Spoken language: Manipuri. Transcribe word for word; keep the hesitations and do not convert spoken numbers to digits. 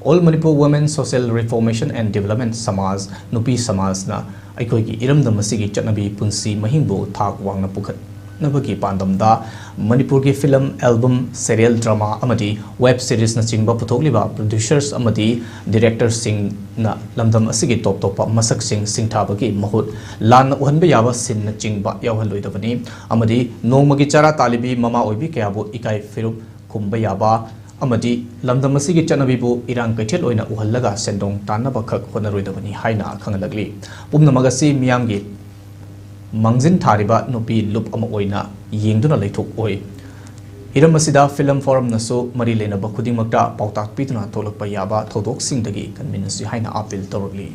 All Manipur Women Social Reformation and Development ꯁꯃꯥꯖ, ꯅꯨꯄꯤ ꯁꯃꯥꯖꯅ ꯑꯩꯈꯣꯏꯒꯤ ꯏꯔꯝꯗꯝ ꯑꯁꯤꯒꯤ ꯆꯠꯅꯕꯤ ꯄꯨꯟꯁꯤ ꯃꯍꯤꯡꯕꯨ ꯊꯥꯛ ꯋꯥꯡꯅ ꯄꯨꯈꯠꯅꯕꯒꯤ ꯄꯥꯟꯗꯝꯗ ꯃꯅꯤꯄꯨꯔꯒꯤ film, album, serial drama ꯑꯃꯗꯤ web seriesꯅꯆꯤꯡꯕ ꯄꯨꯊꯣꯛꯂꯤꯕ producers ꯑꯃꯗꯤ directorꯁꯤꯡꯅ ꯂꯝꯗꯝ ꯑꯁꯤꯒꯤ top ꯇꯣꯞꯄ ꯃꯁꯛꯁꯤꯡ ꯁꯤꯡꯊꯥꯕꯒꯤ ꯃꯍꯨꯠ ꯂꯥꯟꯅ ꯎꯍꯟꯕ ꯌꯥꯕ sceneꯅꯆꯤꯡꯕ ꯌꯥꯎꯍꯜꯂꯣꯏꯗꯕꯅꯤ ꯑꯃꯗꯤ ꯅꯣꯡꯃꯒꯤ ꯆꯔꯥ ꯇꯥꯜꯂꯤꯕꯤ ꯃꯃꯥ ꯑꯣꯏꯕꯤ ꯀꯌꯥꯕꯨ ꯏꯀꯥꯏ ꯐꯤꯔꯨꯞ ꯈꯨꯝꯕ ꯌꯥꯕ ꯑꯃꯗꯤ ꯂꯝꯗꯝ ꯑꯁꯤꯒꯤ ꯆꯠꯅꯕꯤꯕꯨ ꯏꯔꯥꯡ ꯀꯩꯊꯦꯜ ꯑꯣꯏꯅ ꯎꯍꯜꯂꯒ ꯁꯦꯟꯗꯣꯡ ꯇꯥꯟꯅꯕ ꯈꯛ ꯍꯣꯠꯅꯔꯣꯏꯗꯕꯅꯤ ꯍꯥꯏꯅ ꯈꯪꯍꯜꯂꯛꯂꯤ꯫ ꯄꯨꯝꯅꯃꯛ ꯑꯁꯤ ꯃꯤꯌꯥꯝꯒꯤ ꯃꯥꯡꯖꯤꯟ ꯊꯥꯔꯤꯕ ꯅꯨꯄꯤ ꯂꯨꯞ ꯑꯃ ꯑꯣꯏꯅ ꯌꯦꯡꯗꯨꯅ ꯂꯩꯊꯣꯛꯑꯣꯏ꯫ ꯍꯤꯔꯝ ꯑꯁꯤꯗ film forumꯅꯁꯨ ꯃꯔꯤ ꯂꯩꯅꯕ ꯈꯨꯗꯤꯡꯃꯛꯇ ꯄꯥꯎꯇꯥꯛ ꯄꯤꯗꯨꯅ ꯊꯣꯛꯂꯛꯄ ꯌꯥꯕ ꯊꯧꯗꯣꯛꯁꯤꯡꯗꯒꯤ ꯀꯟꯃꯤꯟꯅꯁꯤ ꯍꯥꯏꯅ appeal ꯇꯧꯔꯛꯂꯤ꯫